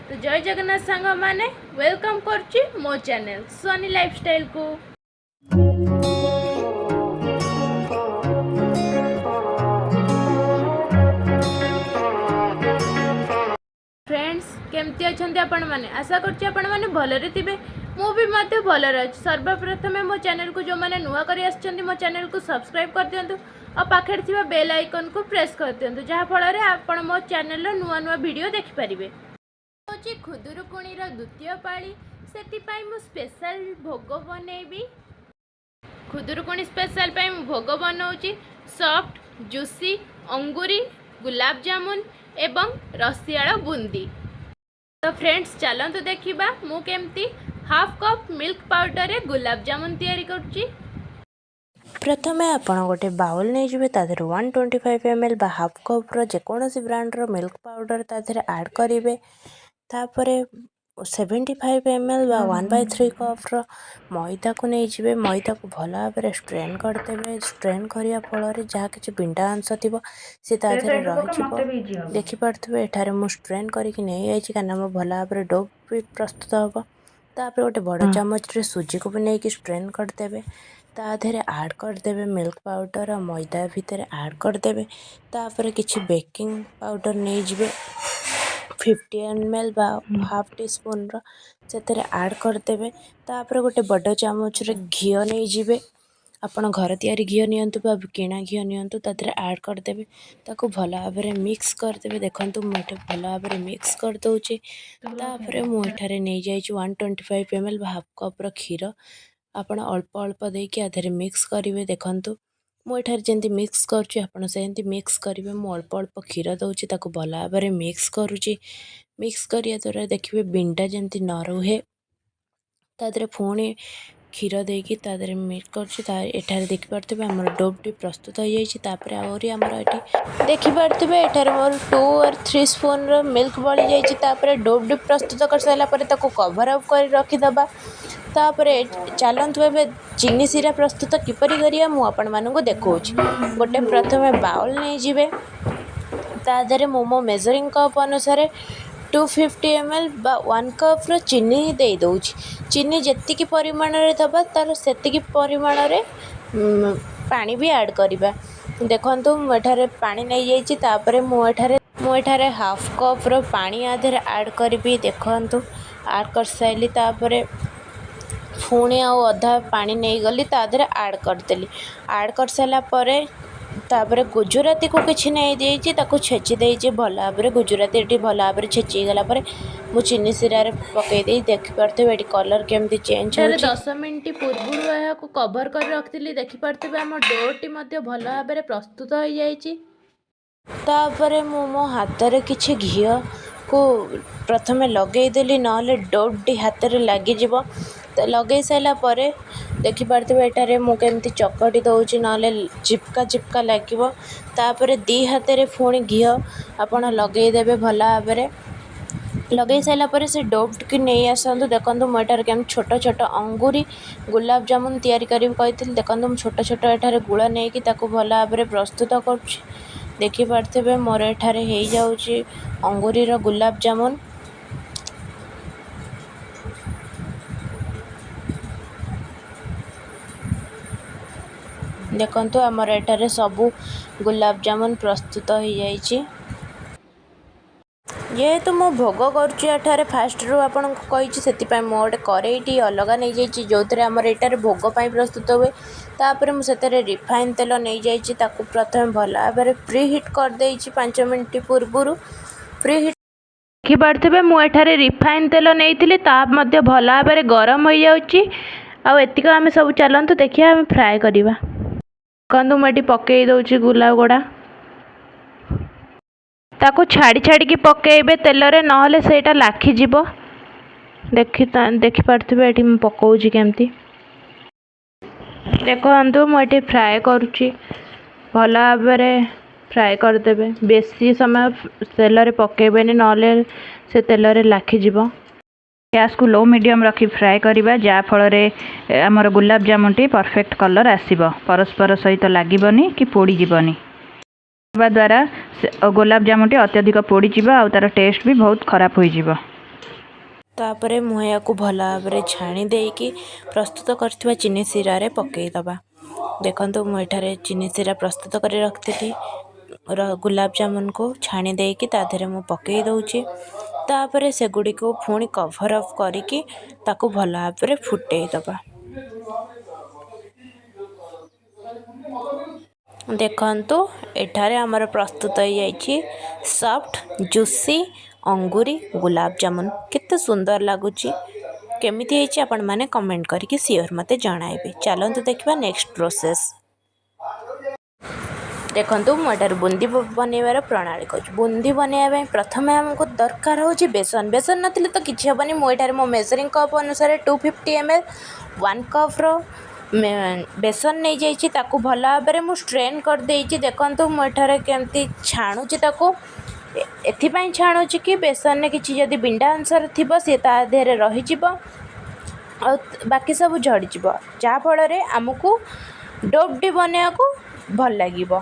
ତ ଜୟ ଜଗନ୍ନାଥ ସାଙ୍ଗମାନେ, welcome କରୁଛି ମୋ ଚ୍ୟାନେଲ୍ ସୋନି ଲାଇଫଷ୍ଟାଇଲକୁ। ଫ୍ରେଣ୍ଡସ୍, କେମିତି ଅଛନ୍ତି ଆପଣମାନେ? ଆଶା କରୁଛି ଆପଣମାନେ ଭଲରେ ଥିବେ। ମୁଁ ବି ମଧ୍ୟ ଭଲରେ ଅଛି। ସର୍ବପ୍ରଥମେ ମୋ ଚ୍ୟାନେଲକୁ ଯେଉଁମାନେ ନୂଆ କରି ଆସିଛନ୍ତି, ମୋ ଚ୍ୟାନେଲକୁ ସବସ୍କ୍ରାଇବ୍ କରିଦିଅନ୍ତୁ ଆଉ ପାଖରେ ଥିବା ବେଲ୍ ଆଇକନ୍କୁ ପ୍ରେସ୍ କରିଦିଅନ୍ତୁ, ଯାହାଫଳରେ ଆପଣ ମୋ ଚ୍ୟାନେଲର ନୂଆ ନୂଆ ଭିଡ଼ିଓ ଦେଖିପାରିବେ। ହେଉଛି ଖୁଦୁରୁକୁଣୀର ଦ୍ୱିତୀୟ ପାଳି, ସେଥିପାଇଁ ମୁଁ ସ୍ପେଶାଲ ଭୋଗ ବନେଇବି। ଖୁଦୁରୁକୁଣୀ ସ୍ପେଶାଲ ପାଇଁ ମୁଁ ଭୋଗ ବନାଉଛି ସଫ୍ଟ ଜୁସି ଅଙ୍ଗୁରୀ ଗୁଲାବଜାମୁନ ଏବଂ ରସିଆଳ ବୁନ୍ଦି। ତ ଫ୍ରେଣ୍ଡସ୍, ଚାଲନ୍ତୁ ଦେଖିବା ମୁଁ କେମିତି ହାଫ୍ କପ୍ ମିଲ୍କ ପାଉଡ଼ରରେ ଗୁଲାବଜାମୁନ ତିଆରି କରୁଛି। ପ୍ରଥମେ ଆପଣ ଗୋଟେ ବାଉଲ୍ ନେଇଯିବେ। ତା ଦେହରେ 125 ml ବା ହାଫ୍ କପ୍ର ଯେକୌଣସି ବ୍ରାଣ୍ଡର ମିଲ୍କ ପାଉଡ଼ର ତା ଦେହରେ ଆଡ଼୍ କରିବେ। ତାପରେ 75 ml ବା 1/3 କପ୍ର ମଇଦାକୁ ନେଇଯିବେ। ମଇଦାକୁ ଭଲ ଭାବରେ ଷ୍ଟ୍ରେନ୍ କରିଦେବେ। ଷ୍ଟ୍ରେନ୍ କରିବା ଫଳରେ ଯାହା କିଛି ବିଣ୍ଡା ଅଂଶ ଥିବ, ସେ ତା ଦେହରେ ରହିଯିବ। ଦେଖିପାରୁଥିବେ, ଏଠାରେ ମୁଁ ଷ୍ଟ୍ରେନ୍ କରିକି ନେଇଯାଇଛି, କାହିଁକିନା ମୋ ଭଲ ଭାବରେ do ବି ପ୍ରସ୍ତୁତ ହେବ। ତାପରେ ଗୋଟେ ବଡ଼ ଚାମଚରେ ସୁଜିକୁ ବି ନେଇକି ଷ୍ଟ୍ରେନ୍ କରିଦେବେ। ତା ଦେହରେ ଆଡ଼୍ କରିଦେବେ, ମିଲ୍କ ପାଉଡ଼ର ଆଉ ମଇଦା ଭିତରେ ଆଡ଼୍ କରିଦେବେ। ତାପରେ କିଛି ବେକିଂ ପାଉଡ଼ର ନେଇଯିବେ, 50 ml ବା ହାଫ୍ ଟି ସ୍ପୁନ୍ର, ସେଥିରେ ଆଡ଼୍ କରିଦେବେ। ତାପରେ ଗୋଟେ ବଡ଼ ଚାମଚରେ ଘିଅ ନେଇଯିବେ। ଆପଣ ଘର ତିଆରି ଘିଅ ନିଅନ୍ତୁ ବା କିଣା ଘିଅ ନିଅନ୍ତୁ, ତା ଦେହରେ ଆଡ଼୍ କରିଦେବେ। ତାକୁ ଭଲ ଭାବରେ ମିକ୍ସ କରିଦେବେ। ଦେଖନ୍ତୁ, ମୁଁ ଏଠି ଭଲ ଭାବରେ ମିକ୍ସ କରିଦେଉଛି। ତାପରେ ମୁଁ ଏଠାରେ ନେଇଯାଇଛି 125 ml ବା ହାଫ୍ କପ୍ର କ୍ଷୀର। ଆପଣ ଅଳ୍ପ ଅଳ୍ପ ଦେଇକି ଆ ଦେହରେ ମିକ୍ସ କରିବେ। ଦେଖନ୍ତୁ, ମୁଁ ଏଠାରେ ଯେମିତି ମିକ୍ସ କରୁଛି, ଆପଣ ସେମିତି ମିକ୍ସ କରିବେ। ମୁଁ ଅଳ୍ପ ଅଳ୍ପ କ୍ଷୀର ଦେଉଛି, ତାକୁ ଭଲ ଭାବରେ ମିକ୍ସ କରୁଛି। ମିକ୍ସ କରିବା ଦ୍ୱାରା ଦେଖିବେ ବିଣ୍ଡା ଯେମିତି ନ ରୁହେ। ତା ଦେହରେ ପୁଣି କ୍ଷୀର ଦେଇକି ତା ଦେହରେ ମିକ୍ସ କରୁଛି। ତା ଏଠାରେ ଦେଖିପାରୁଥିବେ, ଆମର ଡୋଟି ପ୍ରସ୍ତୁତ ହୋଇଯାଇଛି। ତାପରେ ଆହୁରି ଆମର ଏଠି ଦେଖିପାରୁଥିବେ, ଏଠାରେ ମୋର ଟୁ ଅର୍ ଥ୍ରୀ ସ୍ପୁନ୍ର ମିଲ୍କ ବଳି ଯାଇଛି। ତାପରେ ଡୋଟି ପ୍ରସ୍ତୁତ କରିସାରିଲା ପରେ ତାକୁ କଭର୍ ଅପ୍ କରି ରଖିଦେବା। ତାପରେ ଚାଲନ୍ତୁ, ଏବେ ଚିନି ଶିରା ପ୍ରସ୍ତୁତ କିପରି କରିବା, ମୁଁ ଆପଣମାନଙ୍କୁ ଦେଖାଉଛି। ଗୋଟେ ପ୍ରଥମେ ବାଉଲ୍ ନେଇଯିବେ। ତା ଦେହରେ ମୁଁ ମୋ ମେଜରିଂ କପ୍ ଅନୁସାରେ 250 ml ବା 1 କପ୍ର ଚିନି ଦେଇଦେଉଛି। ଚିନି ଯେତିକି ପରିମାଣରେ ଦେବା, ତା'ର ସେତିକି ପରିମାଣରେ ପାଣି ବି ଆଡ଼୍ କରିବା। ଦେଖନ୍ତୁ, ମୁଁ ଏଠାରେ ପାଣି ନେଇଯାଇଛି। ତାପରେ ମୁଁ ଏଠାରେ ହାଫ୍ କପ୍ର ପାଣି ଆ ଦେହରେ ଆଡ଼୍ କରିବି। ଦେଖନ୍ତୁ, ଆଡ଼୍ କରିସାରିଲି। ତାପରେ ପୁଣି ଆଉ ଅଧା ପାଣି ନେଇଗଲି, ତା ଦେହରେ ଆଡ଼୍ କରିଦେଲି। ଆଡ଼୍ କରିସାରିଲା ପରେ ତାପରେ ଗୁଜୁରାତିକୁ କିଛି ନେଇଯାଇଛି, ତାକୁ ଛେଚି ଦେଇଛି ଭଲ ଭାବରେ। ଗୁଜୁରାତି ଏଠି ଭଲ ଭାବରେ ଛେଚି ହେଇଗଲା ପରେ ମୁଁ ଚିନି ଶିରାରେ ପକାଇ ଦେଇ, ଦେଖିପାରୁଥିବେ, ଏଠି କଲର୍ କେମିତି ଚେଞ୍ଜ ଏଠାରେ ହେଉଛି। 10 ମିନିଟ୍ ପୂର୍ବରୁ ଏହାକୁ କଭର୍ କରି ରଖିଥିଲି। ଦେଖିପାରୁଥିବେ, ଆମ ଡୋଟି ମଧ୍ୟ ଭଲ ଭାବରେ ପ୍ରସ୍ତୁତ ହୋଇଯାଇଛି। ତାପରେ ମୁଁ ମୋ ହାତରେ କିଛି ଘିଅକୁ ପ୍ରଥମେ ଲଗେଇଦେଲି, ନହେଲେ ଡୋଟି ହାତରେ ଲାଗିଯିବ। ତ ଲଗେଇ ସାରିଲା ପରେ ଦେଖିପାରୁଥିବେ, ଏଠାରେ ମୁଁ କେମିତି ଚକଟି ଦେଉଛି, ନହେଲେ ଚିପକା ଚିପକା ଲାଗିବ। ତାପରେ ଦୁଇ ହାତରେ ପୁଣି ଘିଅ ଆପଣ ଲଗେଇଦେବେ। ଭଲ ଭାବରେ ଲଗେଇ ସାରିଲା ପରେ ସେ ଡୋଟିକି ନେଇ ଆସନ୍ତୁ। ଦେଖନ୍ତୁ, ମୁଁ ଏଠାରେ କେମିତି ଛୋଟ ଛୋଟ ଅଙ୍ଗୁରୀ ଗୁଲାବଜାମୁନ ତିଆରି କରିବି କହିଥିଲି। ଦେଖନ୍ତୁ, ମୁଁ ଛୋଟ ଛୋଟ ଏଠାରେ ଗୁଳ ନେଇକି ତାକୁ ଭଲ ଭାବରେ ପ୍ରସ୍ତୁତ କରୁଛି। ଦେଖିପାରୁଥିବେ, ମୋର ଏଠାରେ ହେଇଯାଉଛି ଅଙ୍ଗୁରୀର ଗୁଲାବଜାମୁନ। ଦେଖନ୍ତୁ, ଆମର ଏଠାରେ ସବୁ ଗୁଲାବଜାମୁନ ପ୍ରସ୍ତୁତ ହେଇଯାଇଛି। ଯେହେତୁ ମୁଁ ଭୋଗ କରୁଛି ଏଠାରେ, ଫାଷ୍ଟରୁ ଆପଣଙ୍କୁ କହିଛି, ସେଥିପାଇଁ ମୁଁ ଗୋଟେ କରେଇଟି ଅଲଗା ନେଇଯାଇଛି, ଯେଉଁଥିରେ ଆମର ଏଠାରେ ଭୋଗ ପାଇଁ ପ୍ରସ୍ତୁତ ହୁଏ। ତାପରେ ମୁଁ ସେଥିରେ ରିଫାଇନ୍ ତେଲ ନେଇଯାଇଛି। ତାକୁ ପ୍ରଥମେ ଭଲ ଭାବରେ ପ୍ରି ହିଟ୍ କରିଦେଇଛି 5 ମିନିଟ୍ ପୂର୍ବରୁ। ପ୍ରି ହିଟ୍ ଦେଖିପାରୁଥିବେ, ମୁଁ ଏଠାରେ ରିଫାଇନ୍ ତେଲ ନେଇଥିଲି, ତାହା ମଧ୍ୟ ଭଲ ଭାବରେ ଗରମ ହୋଇଯାଉଛି। ଆଉ ଏତିକି ଆମେ ସବୁ ଚାଲନ୍ତୁ ଦେଖିବା, ଆମେ ଫ୍ରାଏ କରିବା। ଦେଖନ୍ତୁ, ମୁଁ ଏଠି ପକାଇ ଦେଉଛି ଗୁଲାବ ଗୁଡ଼ା। ତାକୁ ଛାଡ଼ି ଛାଡ଼ିକି ପକାଇବେ ତେଲରେ, ନହେଲେ ସେଇଟା ଲାଖିଯିବ। ଦେଖିପାରୁଥିବେ, ଏଠି ମୁଁ ପକାଉଛି କେମିତି। ଦେଖନ୍ତୁ, ମୁଁ ଏଠି ଫ୍ରାଏ କରୁଛି। ଭଲ ଭାବରେ ଫ୍ରାଏ କରିଦେବେ। ବେଶୀ ସମୟ ତେଲରେ ପକାଇବେନି, ନହେଲେ ସେ ତେଲରେ ଲାଖିଯିବ। ଗ୍ୟାସ୍କୁ ଲୋ ମିଡ଼ିୟମ୍ ରଖି ଫ୍ରାଏ କରିବା, ଯାହାଫଳରେ ଆମର ଗୁଲାବଜାମୁନଟି ପରଫେକ୍ଟ କଲର୍ ଆସିବ, ପରସ୍ପର ସହିତ ଲାଗିବନି କି ପୋଡ଼ିଯିବନି। ହେବା ଦ୍ୱାରା ସେ ଗୋଲାପଜାମୁନଟି ଅତ୍ୟଧିକ ପୋଡ଼ିଯିବ ଆଉ ତା'ର ଟେଷ୍ଟ ବି ବହୁତ ଖରାପ ହୋଇଯିବ। ତାପରେ ମୁଁ ଏହାକୁ ଭଲ ଭାବରେ ଛାଣି ଦେଇକି ପ୍ରସ୍ତୁତ କରିଥିବା ଚିନି ଶିରାରେ ପକାଇଦେବା। ଦେଖନ୍ତୁ, ମୁଁ ଏଠାରେ ଚିନି ଶିରା ପ୍ରସ୍ତୁତ କରି ରଖିଥିଲି। ଗୁଲାବଜାମୁନକୁ ଛାଣି ଦେଇକି ତା ଦେହରେ ମୁଁ ପକାଇ ଦେଉଛି। ତାପରେ ସେଗୁଡ଼ିକୁ ପୁଣି କଭର୍ ଅପ୍ କରିକି ତାକୁ ଭଲ ଭାବରେ ଫୁଟେଇ ଦେବା। ଦେଖନ୍ତୁ, ଏଠାରେ ଆମର ପ୍ରସ୍ତୁତ ହେଇଯାଇଛି ସଫ୍ଟ ଜୁସି ଅଙ୍ଗୁରୀ ଗୁଲାବଜାମୁନ। କେତେ ସୁନ୍ଦର ଲାଗୁଛି! କେମିତି ହେଇଛି, ଆପଣମାନେ କମେଣ୍ଟ କରିକି ସିଓର ମୋତେ ଜଣାଇବେ। ଚାଲନ୍ତୁ ଦେଖିବା ନେକ୍ସଟ ପ୍ରୋସେସ୍। ଦେଖନ୍ତୁ, ମୁଁ ଏଠାରେ ବୁନ୍ଦି ବନେଇବାର ପ୍ରଣାଳୀ କହୁଛି। ବୁନ୍ଦି ବନେଇବା ପାଇଁ ପ୍ରଥମେ ଆମକୁ ଦରକାର ହେଉଛି ବେସନ। ବେସନ ନଥିଲେ ତ କିଛି ହେବନି। ମୁଁ ଏଠାରେ ମୋ ମେଜରିଂ କପ୍ ଅନୁସାରେ 250 ml, 1 କପ୍ର ବେସନ ନେଇଯାଇଛି। ତାକୁ ଭଲ ଭାବରେ ମୁଁ ଷ୍ଟ୍ରେନ୍ କରିଦେଇଛି। ଦେଖନ୍ତୁ, ମୁଁ ଏଠାରେ କେମିତି ଛାଣୁଛି ତାକୁ। ଏଥିପାଇଁ ଛାଣୁଛି କି ବେସନରେ କିଛି ଯଦି ବିଣ୍ଡା ଅଂଶରେ ଥିବ, ସିଏ ତା ଦେହରେ ରହିଯିବ ଆଉ ବାକି ସବୁ ଝଡ଼ିଯିବ, ଯାହାଫଳରେ ଆମକୁ ଡୋଟି ବନେଇବାକୁ ଭଲ ଲାଗିବ।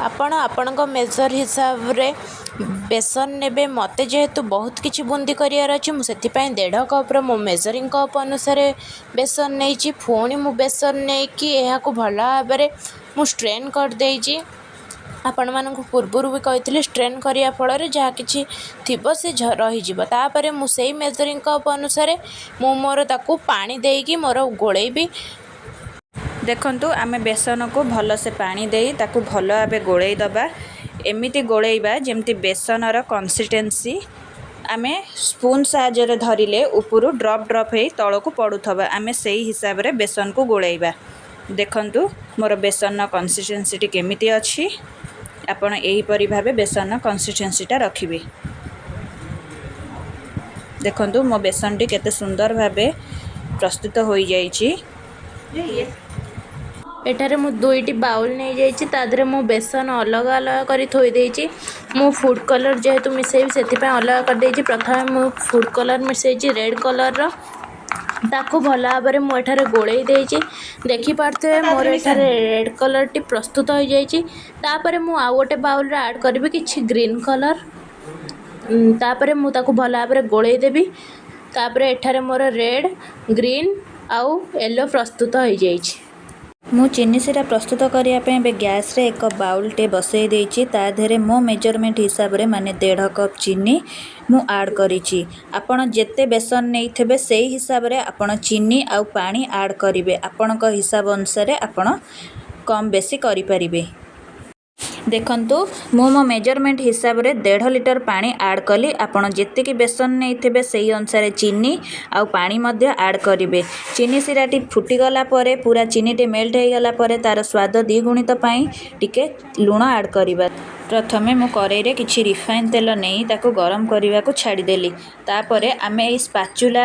ଆପଣ ଆପଣଙ୍କ ମେଜର୍ ହିସାବରେ ବେସନ ନେବେ। ମୋତେ ଯେହେତୁ ବହୁତ କିଛି ବୁନ୍ଦି କରିବାର ଅଛି, ମୁଁ ସେଥିପାଇଁ ଦେଢ଼ କପ୍ର ମୋ ମେଜରିଂ କପ୍ ଅନୁସାରେ ବେସନ ନେଇଛି। ପୁଣି ମୁଁ ବେସନ ନେଇକି ଏହାକୁ ଭଲ ଭାବରେ ମୁଁ ଷ୍ଟ୍ରେନ୍ କରିଦେଇଛି। ଆପଣମାନଙ୍କୁ ପୂର୍ବରୁ ବି କହିଥିଲି, ଷ୍ଟ୍ରେନ୍ କରିବା ଫଳରେ ଯାହା କିଛି ଥିବ ସେ ରହିଯିବ। ତାପରେ ମୁଁ ସେଇ ମେଜରିଂ କପ୍ ଅନୁସାରେ ମୁଁ ମୋର ତାକୁ ପାଣି ଦେଇକି ମୋର ଗୋଳେଇବି। ଦେଖନ୍ତୁ, ଆମେ ବେସନକୁ ଭଲସେ ପାଣି ଦେଇ ତାକୁ ଭଲ ଭାବେ ଗୋଳେଇ ଦେବା। ଏମିତି ଗୋଳେଇବା ଯେମିତି ବେସନର କନସିଷ୍ଟେନ୍ସି ଆମେ ସ୍ପୁନ୍ ସାହାଯ୍ୟରେ ଧରିଲେ ଉପରୁ ଡ୍ରପ୍ ଡ୍ରପ୍ ହେଇ ତଳକୁ ପଡ଼ୁଥିବ, ଆମେ ସେଇ ହିସାବରେ ବେସନକୁ ଗୋଳେଇବା। ଦେଖନ୍ତୁ, ମୋର ବେସନର କନସିଷ୍ଟେନ୍ସିଟି କେମିତି ଅଛି। ଆପଣ ଏହିପରି ଭାବେ ବେସନର କନସିଷ୍ଟେନ୍ସିଟା ରଖିବେ। ଦେଖନ୍ତୁ, ମୋ ବେସନଟି କେତେ ସୁନ୍ଦର ଭାବେ ପ୍ରସ୍ତୁତ ହୋଇଯାଇଛି। ଏଠାରେ ମୁଁ ଦୁଇଟି ବାଉଲ୍ ନେଇଯାଇଛି। ତା ଦେହରେ ମୁଁ ବେସନ ଅଲଗା ଅଲଗା କରି ଥୋଇ ଦେଇଛି। ମୁଁ ଫୁଡ଼୍ କଲର୍ ଯେହେତୁ ମିଶାଇବି, ସେଥିପାଇଁ ଅଲଗା କରିଦେଇଛି। ପ୍ରଥମେ ମୁଁ ଫୁଡ଼୍ କଲର୍ ମିଶାଇଛି ରେଡ଼୍ କଲର୍ର। ତାକୁ ଭଲ ଭାବରେ ମୁଁ ଏଠାରେ ଗୋଳେଇ ଦେଇଛି। ଦେଖିପାରୁଥିବେ, ମୋର ଏଠାରେ ରେଡ଼୍ କଲର୍ଟି ପ୍ରସ୍ତୁତ ହୋଇଯାଇଛି। ତାପରେ ମୁଁ ଆଉ ଗୋଟେ ବାଉଲ୍ରେ ଆଡ଼୍ କରିବି କିଛି ଗ୍ରୀନ୍ କଲର୍। ତାପରେ ମୁଁ ତାକୁ ଭଲ ଭାବରେ ଗୋଳେଇ ଦେବି। ତାପରେ ଏଠାରେ ମୋର ରେଡ଼୍, ଗ୍ରୀନ୍ ଆଉ ୟେଲୋ ପ୍ରସ୍ତୁତ ହୋଇଯାଇଛି। ମୁଁ ଚିନି ଶିରା ପ୍ରସ୍ତୁତ କରିବା ପାଇଁ ଏବେ ଗ୍ୟାସ୍ରେ ଏକ ବାଉଲ୍ଟେ ବସେଇ ଦେଇଛି। ତା ଦେହରେ ମୋ ମେଜରମେଣ୍ଟ ହିସାବରେ, ମାନେ ଦେଢ଼ କପ୍ ଚିନି ମୁଁ ଆଡ଼୍ କରିଛି। ଆପଣ ଯେତେ ବେସନ ନେଇଥିବେ, ସେଇ ହିସାବରେ ଆପଣ ଚିନି ଆଉ ପାଣି ଆଡ଼୍ କରିବେ। ଆପଣଙ୍କ ହିସାବ ଅନୁସାରେ ଆପଣ କମ୍ ବେଶୀ କରିପାରିବେ। ଦେଖନ୍ତୁ, ମୁଁ ମୋ ମେଜରମେଣ୍ଟ ହିସାବରେ ଦେଢ଼ ଲିଟର ପାଣି ଆଡ଼୍ କଲି। ଆପଣ ଯେତିକି ବେସନ ନେଇଥିବେ, ସେଇ ଅନୁସାରେ ଚିନି ଆଉ ପାଣି ମଧ୍ୟ ଆଡ଼୍ କରିବେ। ଚିନି ଶିରାଟି ଫୁଟିଗଲା ପରେ, ପୁରା ଚିନିଟି ମେଲ୍ଟ ହେଇଗଲା ପରେ, ତା'ର ସ୍ୱାଦ ଦ୍ୱିଗୁଣିତ ପାଇଁ ଟିକେ ଲୁଣ ଆଡ଼୍ କରିବା। ପ୍ରଥମେ ମୁଁ କରେଇରେ କିଛି ରିଫାଇନ୍ ତେଲ ନେଇ ତାକୁ ଗରମ କରିବାକୁ ଛାଡ଼ିଦେଲି। ତାପରେ ଆମେ ଏଇ ସ୍ପାଚୁଲା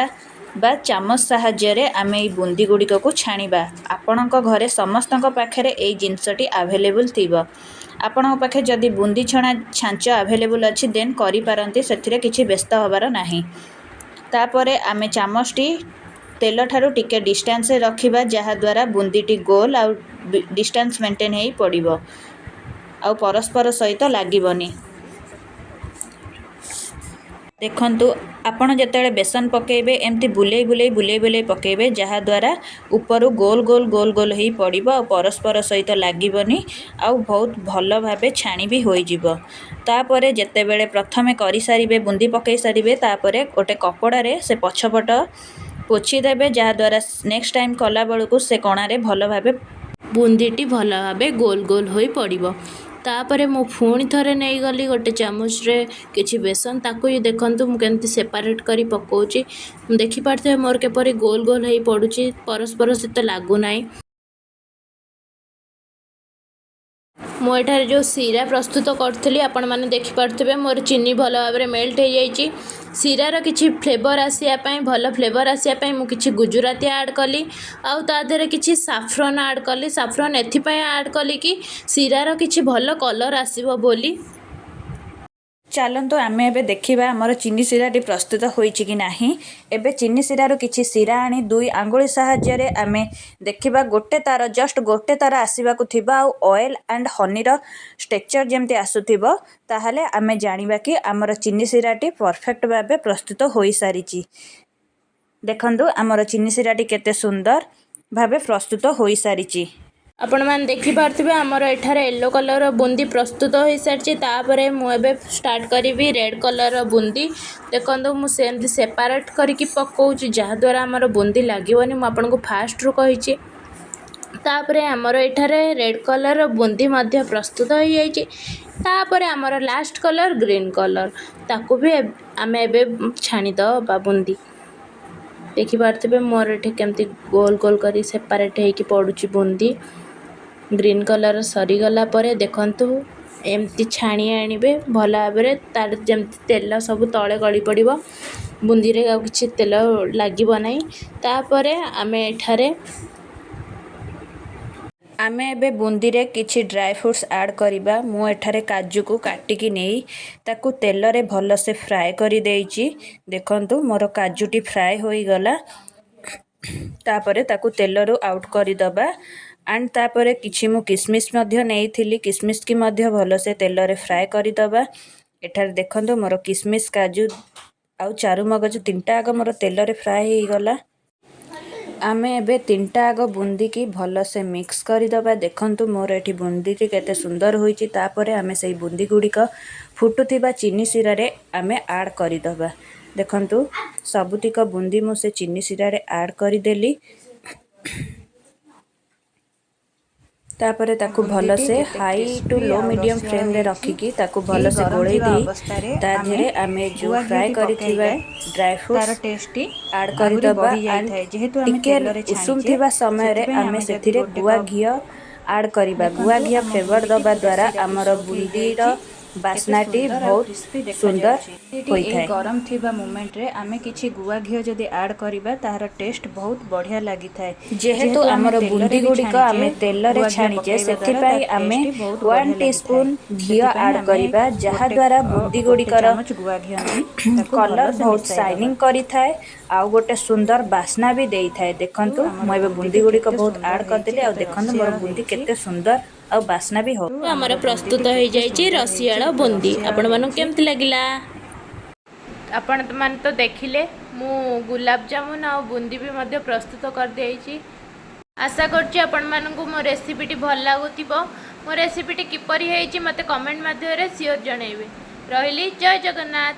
ବା ଚାମଚ ସାହାଯ୍ୟରେ ଆମେ ଏଇ ବୁନ୍ଦି ଗୁଡ଼ିକକୁ ଛାଣିବା। ଆପଣଙ୍କ ଘରେ ସମସ୍ତଙ୍କ ପାଖରେ ଏଇ ଜିନିଷଟି ଆଭେଲେବୁଲ୍ ଥିବ। ଆପଣଙ୍କ ପାଖେ ଯଦି ବୁନ୍ଦି ଛଣା ଛାଞ୍ଚ ଆଭେଲେବୁଲ୍ ଅଛି, ଦେନ୍ କରିପାରନ୍ତି, ସେଥିରେ କିଛି ବ୍ୟସ୍ତ ହେବାର ନାହିଁ। ତାପରେ ଆମେ ଚାମଚଟି ତେଲଠାରୁ ଟିକେ ଡିଷ୍ଟାନ୍ସରେ ରଖିବା, ଯାହାଦ୍ୱାରା ବୁନ୍ଦିଟି ଗୋଲ ଆଉ ଡିଷ୍ଟାନ୍ସ ମେଣ୍ଟେନ୍ ହେଇ ପଡ଼ିବ ଆଉ ପରସ୍ପର ସହିତ ଲାଗିବନି। ଦେଖନ୍ତୁ, ଆପଣ ଯେତେବେଳେ ବେସନ ପକାଇବେ, ଏମିତି ବୁଲେଇ ବୁଲେଇ ବୁଲେଇ ବୁଲେଇ ପକାଇବେ, ଯାହାଦ୍ୱାରା ଉପରୁ ଗୋଲ ଗୋଲ ଗୋଲ ଗୋଲ ହେଇ ପଡ଼ିବ ଆଉ ପରସ୍ପର ସହିତ ଲାଗିବନି ଆଉ ବହୁତ ଭଲ ଭାବେ ଛାଣି ବି ହୋଇଯିବ। ତାପରେ ଯେତେବେଳେ ପ୍ରଥମେ କରିସାରିବେ, ବୁନ୍ଦି ପକାଇ ସାରିବେ, ତାପରେ ଗୋଟେ କପଡ଼ାରେ ସେ ପଛପଟ ପୋଛିଦେବେ, ଯାହାଦ୍ୱାରା ନେକ୍ସଟ ଟାଇମ୍ କଲାବେଳକୁ ସେ କଣାରେ ଭଲ ଭାବେ ବୁନ୍ଦିଟି ଭଲ ଭାବେ ଗୋଲ ଗୋଲ ହୋଇ ପଡ଼ିବ। ତାପରେ ମୁଁ ପୁଣି ଥରେ ନେଇଗଲି ଗୋଟେ ଚାମଚରେ କିଛି ବେସନ। ତାକୁ ବି ଦେଖନ୍ତୁ, ମୁଁ କେମିତି ସେପାରେଟ୍ କରି ପକାଉଛି। ଦେଖିପାରୁଥିବେ ମୋର କିପରି ଗୋଲ ଗୋଲ ହେଇ ପଡ଼ୁଛି, ପରସ୍ପର ସହିତ ଲାଗୁନାହିଁ। ମୁଁ ଏଠାରେ ଯେଉଁ ଶିରା ପ୍ରସ୍ତୁତ କରୁଥିଲି, ଆପଣମାନେ ଦେଖିପାରୁଥିବେ ମୋର ଚିନି ଭଲ ଭାବରେ ମେଲ୍ଟ ହେଇଯାଇଛି। ଶିରାର କିଛି ଫ୍ଲେଭର୍ ଆସିବା ପାଇଁ, ଭଲ ଫ୍ଲେଭର୍ ଆସିବା ପାଇଁ ମୁଁ କିଛି ଗୁଜୁରାତି ଆଡ଼୍ କଲି ଆଉ ତା ଦେହରେ କିଛି ସାଫ୍ରନ୍ ଆଡ଼୍ କଲି। ସାଫ୍ରନ୍ ଏଥିପାଇଁ ଆଡ଼୍ କଲି କି ଶିରାର କିଛି ଭଲ କଲର୍ ଆସିବ ବୋଲି। ଚାଲନ୍ତୁ ଆମେ ଏବେ ଦେଖିବା ଆମର ଚିନି ଶିରାଟି ପ୍ରସ୍ତୁତ ହୋଇଛି କି ନାହିଁ। ଏବେ ଚିନି ଶିରାରୁ କିଛି ଶିରା ଆଣି ଦୁଇ ଆଙ୍ଗୁଳି ସାହାଯ୍ୟରେ ଆମେ ଦେଖିବା, ଗୋଟେ ତାର, ଜଷ୍ଟ ଗୋଟେ ତାର ଆସିବାକୁ ଥିବ ଆଉ ଅଏଲ୍ ଆଣ୍ଡ ହନିର ଷ୍ଟେକ୍ଚର୍ ଯେମିତି ଆସୁଥିବ, ତାହେଲେ ଆମେ ଜାଣିବା କି ଆମର ଚିନି ଶିରାଟି ପରଫେକ୍ଟ ଭାବେ ପ୍ରସ୍ତୁତ ହୋଇସାରିଛି। ଦେଖନ୍ତୁ, ଆମର ଚିନି ଶିରାଟି କେତେ ସୁନ୍ଦର ଭାବେ ପ୍ରସ୍ତୁତ ହୋଇସାରିଛି। ଆପଣମାନେ ଦେଖିପାରୁଥିବେ, ଆମର ଏଠାରେ ୟେଲୋ କଲର୍ର ବୁନ୍ଦି ପ୍ରସ୍ତୁତ ହୋଇସାରିଛି। ତାପରେ ମୁଁ ଏବେ ଷ୍ଟାର୍ଟ କରିବି ରେଡ଼୍ କଲର୍ର ବୁନ୍ଦି। ଦେଖନ୍ତୁ, ମୁଁ ସେମିତି ସେପାରେଟ୍ କରିକି ପକାଉଛି, ଯାହାଦ୍ୱାରା ଆମର ବୁନ୍ଦି ଲାଗିବନି। ମୁଁ ଆପଣଙ୍କୁ ଫାଷ୍ଟରୁ କହିଛି। ତାପରେ ଆମର ଏଠାରେ ରେଡ଼୍ କଲର୍ର ବୁନ୍ଦି ମଧ୍ୟ ପ୍ରସ୍ତୁତ ହୋଇଯାଇଛି। ତାପରେ ଆମର ଲାଷ୍ଟ କଲର୍ ଗ୍ରୀନ୍ କଲର୍, ତାକୁ ବି ଆମେ ଏବେ ଛାଣିଦେବା ବୁନ୍ଦି। ଦେଖିପାରୁଥିବେ, ମୋର ଏଠି କେମିତି ଗୋଲ ଗୋଲ କରି ସେପାରେଟ୍ ହେଇକି ପଡ଼ୁଛି ବୁନ୍ଦି। ଗ୍ରୀନ୍ କଲର୍ ସରିଗଲା ପରେ ଦେଖନ୍ତୁ, ଏମିତି ଛାଣି ଆଣିବେ ଭଲ ଭାବରେ, ତାର ଯେମିତି ତେଲ ସବୁ ତଳେ ଗଳି ପଡ଼ିବ, ବୁନ୍ଦିରେ ଆଉ କିଛି ତେଲ ଲାଗିବ ନାହିଁ। ତାପରେ ଆମେ ଏଠାରେ ଆମେ ଏବେ ବୁନ୍ଦିରେ କିଛି ଡ୍ରାଏ ଫ୍ରୁଟ୍ସ ଆଡ଼୍ କରିବା। ମୁଁ ଏଠାରେ କାଜୁକୁ କାଟିକି ନେଇ ତାକୁ ତେଲରେ ଭଲସେ ଫ୍ରାଏ କରିଦେଇଛି। ଦେଖନ୍ତୁ, ମୋର କାଜୁଟି ଫ୍ରାଏ ହୋଇଗଲା। ତାପରେ ତାକୁ ତେଲରୁ ଆଉଟ୍ କରିଦେବା। ଆଣ୍ଡ ତାପରେ କିଛି ମୁଁ କିସମିସ୍ ମଧ୍ୟ ନେଇଥିଲି, କିସମିସ୍କି ମଧ୍ୟ ଭଲସେ ତେଲରେ ଫ୍ରାଏ କରିଦେବା। ଏଠାରେ ଦେଖନ୍ତୁ, ମୋର କିସମିସ୍, କାଜୁ ଆଉ ଚାରୁମଗଜ ତିନିଟା ଆଗ ମୋର ତେଲରେ ଫ୍ରାଏ ହେଇଗଲା। ଆମେ ଏବେ ତିନିଟା ଆଗ ବୁନ୍ଦିକି ଭଲସେ ମିକ୍ସ କରିଦେବା। ଦେଖନ୍ତୁ, ମୋର ଏଠି ବୁନ୍ଦିଟି କେତେ ସୁନ୍ଦର ହୋଇଛି। ତାପରେ ଆମେ ସେଇ ବୁନ୍ଦି ଗୁଡ଼ିକ ଫୁଟୁଥିବା ଚିନି ଶିରାରେ ଆମେ ଆଡ଼୍ କରିଦେବା। ଦେଖନ୍ତୁ, ସବୁତିକ ବୁନ୍ଦି ମୁଁ ସେ ଚିନି ଶିରାରେ ଆଡ଼୍ କରିଦେଲି। ତାପରେ ତାକୁ ଭଲସେ ହାଇ ଟୁ ଲୋ ମିଡ଼ିୟମ୍ ଫ୍ଲେମ୍ରେ ରଖିକି ତାକୁ ଭଲସେ ଗୋଳେଇ ଦେଇ ତା ଦେହରେ ଆମେ ଯେଉଁ ଫ୍ରାଏ କରିଥିବା ଡ୍ରାଏ ଫ୍ରୁଟ୍ସ ଆଡ଼୍ କରିଦେବା। ଆଣ୍ଡ ଟିକେ ଉଷୁମ ଥିବା ସମୟରେ ଆମେ ସେଥିରେ ଗୁଆ ଘିଅ ଆଡ଼୍ କରିବା। ଗୁଆ ଘିଅ ଫ୍ଲେଭର୍ ଦେବା ଦ୍ୱାରା ଆମର ବୁନ୍ଦିର ବାସ୍ନାଟି ବହୁତ ସୁନ୍ଦର ହୋଇଥାଏ। ଗରମ ଥିବା ମୋମେଣ୍ଟରେ ଆମେ କିଛି ଗୁଆ ଘିଅ ଯଦି ଆଡ଼୍ କରିବା, ତାହାର ଟେଷ୍ଟ ବହୁତ ବଢ଼ିଆ ଲାଗିଥାଏ। ଯେହେତୁ ଆମର ବୁନ୍ଦି ଗୁଡ଼ିକ ଆମେ ତେଲରେ ଛାଣିଛେ, ସେଥିପାଇଁ ଆମେ 1 ଟି ସ୍ପୁନ୍ ଘିଅ ଆଡ଼୍ କରିବା, ଯାହାଦ୍ୱାରା ବୁନ୍ଦି ଗୁଡ଼ିକର କଲର୍ ବହୁତ ସାଇନିଂ କରିଥାଏ ଆଉ ଗୋଟେ ସୁନ୍ଦର ବାସ୍ନା ବି ଦେଇଥାଏ। ଦେଖନ୍ତୁ, ମୁଁ ଏବେ ବୁନ୍ଦି ଗୁଡ଼ିକ ବହୁତ ଆଡ଼୍ କରିଦେଲି ଆଉ ଦେଖନ୍ତୁ, ମୋର ବୁନ୍ଦି କେତେ ସୁନ୍ଦର ଆଉ ବାସ୍ନା ବି ହଉ। ଆମର ପ୍ରସ୍ତୁତ ହେଇଯାଇଛି ରସିଆଳ ବୁନ୍ଦି। ଆପଣମାନଙ୍କୁ କେମିତି ଲାଗିଲା? ଆପଣମାନେ ତ ଦେଖିଲେ, ମୁଁ ଗୁଲାବଜାମୁନ ଆଉ ବୁନ୍ଦି ବି ମଧ୍ୟ ପ୍ରସ୍ତୁତ କରିଦେଇଛି। ଆଶା କରୁଛି ଆପଣମାନଙ୍କୁ ମୋ ରେସିପିଟି ଭଲ ଲାଗୁଥିବ। ମୋ ରେସିପିଟି କିପରି ହେଇଛି, ମୋତେ କମେଣ୍ଟ ମାଧ୍ୟମରେ ସିଓର ଜଣାଇବେ। ରହିଲି, ଜୟ ଜଗନ୍ନାଥ।